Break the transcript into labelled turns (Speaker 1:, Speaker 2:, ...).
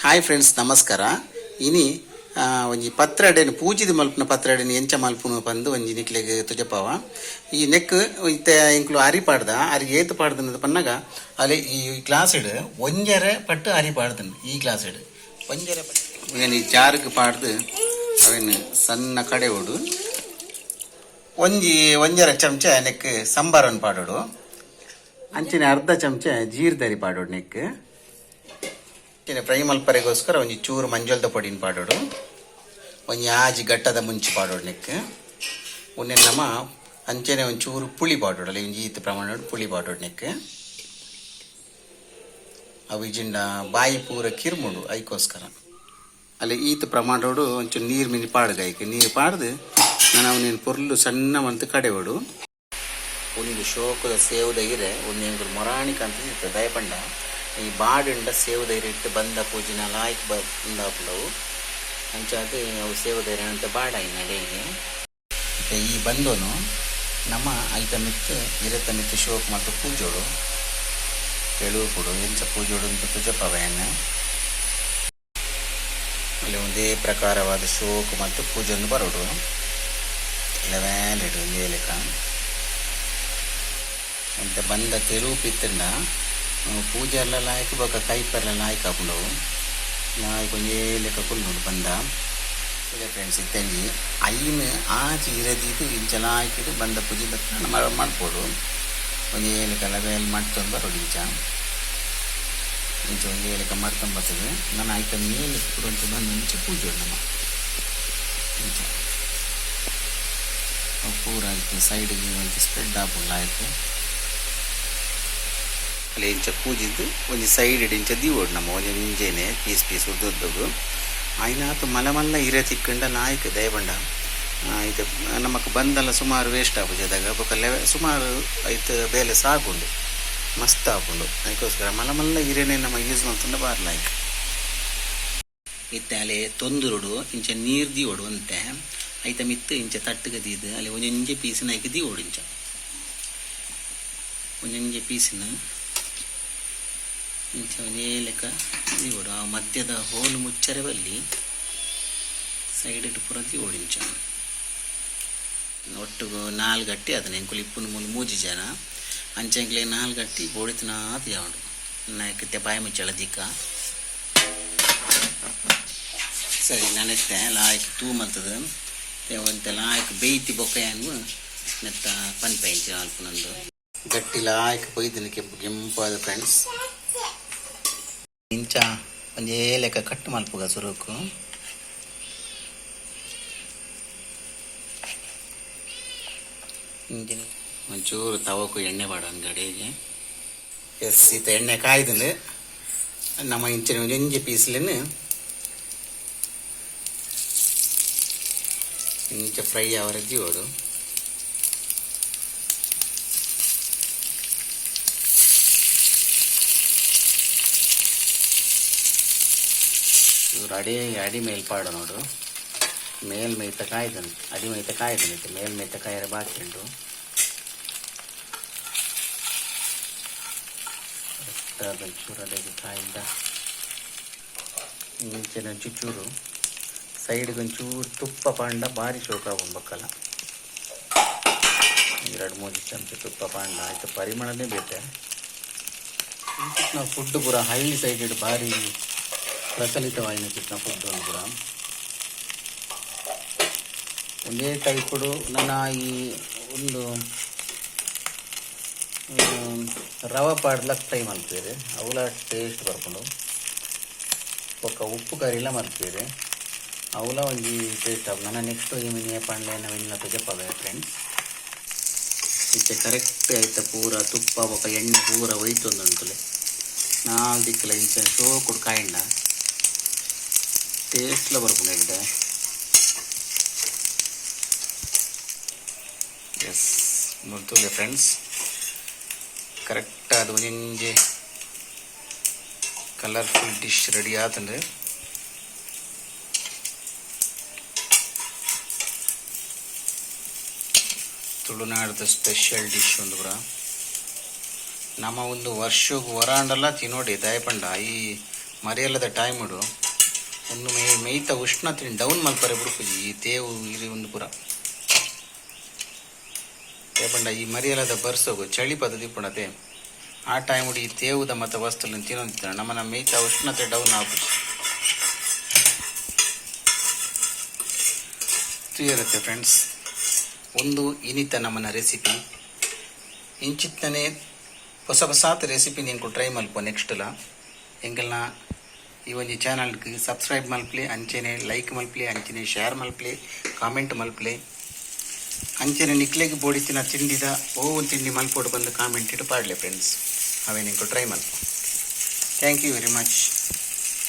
Speaker 1: Hi friends, ನಮಸ್ಕಾರ. ಇನಿ ಒಂಜಿ ಪತ್ರೊಡೆನ್, ಪೂಜಿದ್ ಮಲ್ಪುನ ಪತ್ರೊಡೆನ್ ಎಂಚ ಮಲ್ಪುನು ಪಂದ್ ಒಂಜಿ ನಿಕ್ಲೆಗ್ ತೋಜಪಾವ. ಈ ನೆಕ್ ಇತ್ತೆ ಎಂಕ್ಲು ಅರಿ ಪಾಡ್ದ. ಅರಿ ಏತ್ ಪಾಡ್ದನ ಪನ್ನಗ, ಅಲೆ, ಈ ಗ್ಲಾಸ್ ಡ್ ಒಂಜರೆ ಪಟ್ಟ್ ಅರಿ ಪಾಡ್ದನ್. ಈ ಗ್ಲಾಸ್ ಡ್ ಒಂಜರೆ ಪಟ್ಟ್. ಉಂದೆನ್ ಈ ಜಾರ್ಗ್ ಪಾಡ್ದ್ ಅವೆನ್ ಸಣ್ಣ ಕಡೆವೊಡು. ಒಂಜಿ ಒಂಜರೆ ಚಮಚ ನೆಕ್ ಸಂಬಾರನ್ ಪಾಡೊಡು. ಅಂಚನೆ ಅರ್ಧ ಚಮಚ ಜೀರ್ದರಿ ಪಾಡೊಡು ನೆಕ್. ಅಂಚನೆ ಫ್ರೈ ಮಲ್ಪರೆಗೋಸ್ಕರ ಒಂಜಿ ಚೂರು ಮಂಜೊಲ್ದ ಪೊಡಿನ್ ಪಾಡೊಡು. ಒಂಜಿ ಆಜಿ ಗಟ್ಟದ ಮುಂಚಿ ಪಾಡೊಡು ನೆಕ್. ಉಂದೆನ್ ನಮ ಅಂಚನೆ ಒಂಜಿ ಚೂರು ಪುಳಿ ಪಾಡೊಡು. ಅಲ್ಲ, ಒಂಜಿ ಈತ್ ಪ್ರಮಾಣ ಪುಳಿ ಪಾಡೊಡು ನೆಕ್. ಅವು ಇಜಿಂಡ ಬಾಯಿ ಪೂರ ಕಿರ್ಮುಂಡು, ಐಕೋಸ್ಕರ. ಅಲ್ಲಿ ಈತ್ ಪ್ರಮಾಣೋಡು ಒಂಚೂರು ನೀರು ಮಿನಿ ಪಾಡುಗ. ಐಕ್ ನೀರು ಪಾಡ್ದು ನಾನು ಅವನೇನು ಪೊರ್ಲು ಸಣ್ಣ ಮಂತ್ ಕಡೆವೊಡು. ಒಂದು ಶೋಕದ ಸೇವುದ ಇರೆ. ಒಂದು ಎಂಕುಲು ಮೊರಾಣಿಕ ಅಂತ ಇತ್ತು. ದಯಪಂಡ ಈ ಬಾಡುಂಡ ಸೇವುದ ಇರೆ ಇಟ್ಟು ಬಂದ ಪೂಜಿನ ಲಾಯ್ಕ್ ಉಂದಾಪುಂಡವು. ಅಂಚಾದ್ ಅವು ಸೇವುದ ಇರೆ ಅಂತ ಬಾಡಾಯಿನ ಅಡೆಗೆ. ಈ ಬಂದೋನು ನಮ್ಮ ಐತ ಮಿತ್ತ್, ಇರೆತ ಮಿತ್ತ್ ಶೋಕ್ ಮಲ್ತ್ ಪೂಜೋಡು. ತೆಳುಪುಡು ಎಂಚ ಪೂಜೋಡು ಅಂತ ತುಜಪವೇನು. ಅಲ್ಲಿ ಒಂದೇ ಪ್ರಕಾರವಾದ ಶೋಕ್ ಮತ್ತು ಪೂಜೊಂದು ಬರೋಡು. ಲೆವೆಲ್ ಒಂದೇ ಲೆಕ್ಕ ಅಂತ ಬಂದ ತೆಳು ಪಿತ್ತಂಡ ಪೂಜೆ ಎಲ್ಲ ಲಾಯ್ಕ್ ಬೊಕ ಕೈಪೆಲ್ಲ ಲಾಯ್ಕ್ ಆಪುಂಡವು. ಲಾಯ್ಕ್ ಒಂಜೇ ಲೆಕ್ಕ ಕುಲ್ಲುಂಡು ಬಂದ. ಫ್ರೆಂಡ್ಸ್, ಇತ್ತೆಂಜಿ ಐನ್ ಆಜಿ ಇರೆ ದೀದ್ ಇಂಚ ಲಾಯ್ಕಿಡ್ ಬಂದ ಪೂಜೆ ಮಲ್ಪೊಡು. ಒಂಜೇ ಲೆಕ್ಕ ಲೆವೆಲ್ ಮಡ್ತೊಂದು ಬರೋಡು. ಇಂಚ ಇಂಚ ಒಂಜೇ ಲೆಕ್ಕ ಮಡ್ತೊಂದು ಬರ್ತದೆ. ನಾನು ಐತ ಮೇಲೆ ಪೂರ ಬಂದು ಇಂಚ ಪೂಜೆ ನಮ್ಮ ಇಂಚ ಅವು ಪೂರ ಸೈಡ್ಗೆ ಒಂತೆ ಸ್ಪ್ರೆಡ್ ಆಪುಂಡು ಲಾಯ್ಕ್. ಅಲ್ಲಿ ಇಂಚ ಪೂಜಿದ್ದು ಒಂಜಿ ಸೈಡ್ ಇಂಚ ದೀವೊಡು ನಮ್ಮ ಒಂಜಿ ಒಂಜೇನೆ ಪೀಸ್ ಪೀಸ್ ಉದ್ದುದ್ದಗು. ಆಯ್ನಾತ್ ಮಲ್ಲ ಮಲ್ಲ ಇರೆ ತಿಕ್ಕಂಡ ಲಾಯ್ಕ್. ದಯಪಂಡ ಇತ್ತೆ ನಮಕ್ ಬಂದಲ್ಲ ಸುಮಾರು ವೇಸ್ಟ್ ಆಪುಜಿ ಅದಾಗ. ಬೊಕ ಲೆವೆ ಸುಮಾರು ಐತ ಬೇಲೆ ಸಾಗುಂಡು, ಮಸ್ತ್ ಆಪುಂಡು. ಅದಕ್ಕೋಸ್ಕರ ಮಲ್ಲ ಮಲ್ಲ ಇರೆನೆ ನಮ್ಮ ಯೂಸ್ ಮಲ್ತುಂಡ ಬಾರಿ ಲಾಯ್ಕ್. ಇತ್ತೆ ಅಲೆ ತೊಂದುರುಡು ಇಂಚ ನೀರ್ ದೀವೊಡು ಒಂತೆ. ಐತ ಮಿತ್ತ್ ಇಂಚ ತಟ್ಟುಗ ದೀದ್ ಅಲ್ಲಿ ಒಂಜೊಂಜಿ ಪೀಸಿನ ಐಕ್ ದೀವೊಡು. ಇಂಚ ಒಂಜೊಂಜಿ ಪೀಸಿನ ಇಂಚ ಒಂಜೇ ಲೆಕ್ಕ ದೀವೊಡು. ಆ ಮಧ್ಯದ ಹೋಲು ಮುಚ್ಚರೆ ಬಲ್ಲಿ, ಸೈಡ್ ಪೂರ ದೀವೊಡು ಇಂಚ. ಒಟ್ಟುಗು ನಾಲ್ ಗಟ್ಟಿ ಅದನ್ನ. ಎಂಕುಲು ಇಪ್ಪುನು ಮೂಲು ಮೂಜಿ ಜನ. ಅಂಚ ಎಂಕ್ಲೆ ನಾಲ್ ಗಟ್ಟಿ ಬೋಡಿತನಾತ್ ಯಾವುಂಡು. ನಾಯಕತ್ತೆ ಬಾಯಿ ಮುಚ್ಚಳ ದಿಕ್ಕ. ಸರಿ, ನಾನೆತ್ತೆ ಲಾಯ್ಕ್ ತೂ ಮಲ್ತದ ಒಂತೆ ಲಾಯ್ಕ್ ಬೇಯ್ತಿ ಬೊಕ್ಕ ಯಾನ್ ನೆತ್ತ ಪನ್ಪೆ ಇಂಚ ಮಲ್ಪುನಂದು. ಗಟ್ಟಿ ಲಾಯ್ಕ್ ಕೊಯ್ದಿನ, ಕೆಂಪು ಕೆಂಪಾದ. ಫ್ರೆಂಡ್ಸ್, ಇಂಚ ಒಂಜೇ ಲೆಕ್ಕ ಕಟ್ ಮಲ್ಪುಗ ಸುರುಕು. ಇಂಚಿನ ಒಂಚೂರು ತವಕು ಎಣ್ಣೆ ಪಾಡೋಣ ಗಡಿಗೆ. ಎಸ್, ಈತ ಎಣ್ಣೆ ಕಾಯ್ದಂದು ನಮ್ಮ ಇಂಚಿನ ಒಂಜೊಂಜಿ ಪೀಸ್ಲೆನ್ ಇಂಚ ಫ್ರೈ ಆವರೆ ದೀವೊಡು. ಚೂರು ಅಡಿ ಅಡಿ ಮೇಲ್ ಪಾಡು ನೋಡು. ಮೇಲ್ ಮೈತ ಕಾಯ್ದನ್, ಅಡಿ ಮೈತ ಕಾಯ್ದನ್. ಇತ್ತೆ ಮೇಲ್ ಮೈತ ಕಾಯರೆ ಬಾಕಿ ಉಂಟು. ಚೂರು ಅಡಿಗೆ ಕಾಯ್ದ ಇಂಚಿನ ಚೂರು ಸೈಡ್ಗೆ ಒಂಚೂರು ತುಪ್ಪ ಪಾಂಡ ಬಾರಿ ಶೋಕ ಬಕ್ಕಲ್ಲ. ಎರಡು ಮೂರು ಚಮಚ ತುಪ್ಪ ಪಾಂಡ ಆಯ್ತು, ಪರಿಮಳನೇ ಬೇತೆ. ಇಂಚಿತ್ತಿನ ಫುಡ್ ಪೂರ ಹಳ್ಳಿ ಸೈಡ್ ಬಾರಿ ಪ್ರಚಲಿತವಾಯಿನ ಚಿತ್ನ ಫುಡ್ ಒಂದು ಪೂರ ಒಂದೇ ಟೈಪುಡು. ನನ್ನ ಈ ಒಂದು ರವೆ ಪಾಡ್ಲಕ್ ಫ್ರೈ ಮಲ್ಪುವೆರ್, ಅವುಲ ಟೇಸ್ಟ್ ಬರ್ಪುಂಡು. ಬೊಕ್ಕ ಉಪ್ಪು ಕರಿಲ ಮಲ್ಪುವೆರ್, ಅವುಲ ಒಂಜಿ ಟೇಸ್ಟ್ ಆಪುಂಡು. ನನ ನೆಕ್ಸ್ಟ್ ಈ ಪಂಡ್ಲೆ ನವಿನ್ನ ತೋಜಪಾವೆ. ಫ್ರೆಂಡ್ಸ್, ಇತ್ತೆ ಕರೆಕ್ಟ್ ಐತ ಪೂರ ತುಪ್ಪ ಬೊಕ್ಕ ಎಣ್ಣೆ ಪೂರ ಒಯ್ತೊಂದುಂಟುಲೆ. ನಾಲ್ ದಿಕ್ಕಲ ಇಂಚ ಶೋಕುಡು ಕಾಯಿಂಡ ಟೇಸ್ಟ್ಲ ಬರ್ಪುಂಡು ಎಡ್ಡೆ. ಎಸ್, ಮುರ್ತುಲೆ ಫ್ರೆಂಡ್ಸ್, ಕರೆಕ್ಟ್ ಅದು ಒಂಜಿ ಕಲರ್ಫುಲ್ ಡಿಶ್ ರೆಡಿ ಆತಂದ್ರೆ. ತುಳುನಾಡ್ದ ಸ್ಪೆಷಲ್ ಡಿಶ್ ಒಂದು ಪುರ. ನಮ್ಮ ಒಂದು ವರ್ಷಗ್ ವರಾಂಡಲ ತಿನ್ನೋಡಿ. ದಯಪಂಡ ಈ ಮರಿಯಲದ ಟೈಮುಡು ಉಂದು ಮೈ ಮೈತ ಉಷ್ಣತೆನ್ ಡೌನ್ ಮಲ್ಪರೆ ಬುಡ್ಪುಜಿ ಈ ತೇವು ಇರಿ ಉಂದು ಪೂರ. ದಾಯೆ ಪಂಡ ಈ ಮರಿಯಲದ ಬರ್ಸೊಗು ಚಳಿ ಪತ್ತುದು ಇಪ್ಪುಂಡತೆ, ಆ ಟೈಮುಡು ಈ ತೇವುದ ಮತ ವಸ್ತುಲೆನ್ ತಿನೊಂದಿತ್ತಿನ ನಮನ ಮೈತ ಉಷ್ಣತೆ ಡೌನ್ ಆಪುಜಿ. ತೂಯರತ್ತೆ ಫ್ರೆಂಡ್ಸ್, ಉಂದು ಇನಿತ ನಮನ ರೆಸಿಪಿ. ಇಂಚಿತ್ತನೆ ಪೊಸ ಪೊಸಾತ್ ರೆಸಿಪಿ ನಿಂಕು ಟ್ರೈ ಮಲ್ಪುವ ನೆಕ್ಸ್ಟ್ ಲ. ಎಂಕಲ್ನ ಈ ಒಂಜಿ ಚಾನಲ್ ಸಬ್ಸ್ಕ್ರೈಬ್ ಮಲ್ಪಲೆ, ಅಂಚೆನೆ ಲೈಕ್ ಮಲ್ಪಲೆ, ಅಂಚೆನೆ ಶೇರ್ ಮಲ್ಪಲೆ, ಕಾಮೆಂಟ್ ಮಲ್ಪಲೆ. ಅಂಚೆನೆ ನಿಕ್ಲೆಗ್ ಬೋಡಿತ್ತಿನ ತಿಂಡಿದ ಓ ತಿಂಡಿ ಮಲ್ಪೊಡು ಬಂದು ಕಾಮೆಂಟ್ ಇಟ್ಟು ಪಾಡ್ಲೆ ಫ್ರೆಂಡ್ಸ್. ಅವೆ ನಿಂಕು try ಮಲ್ಪ. Thank you very much.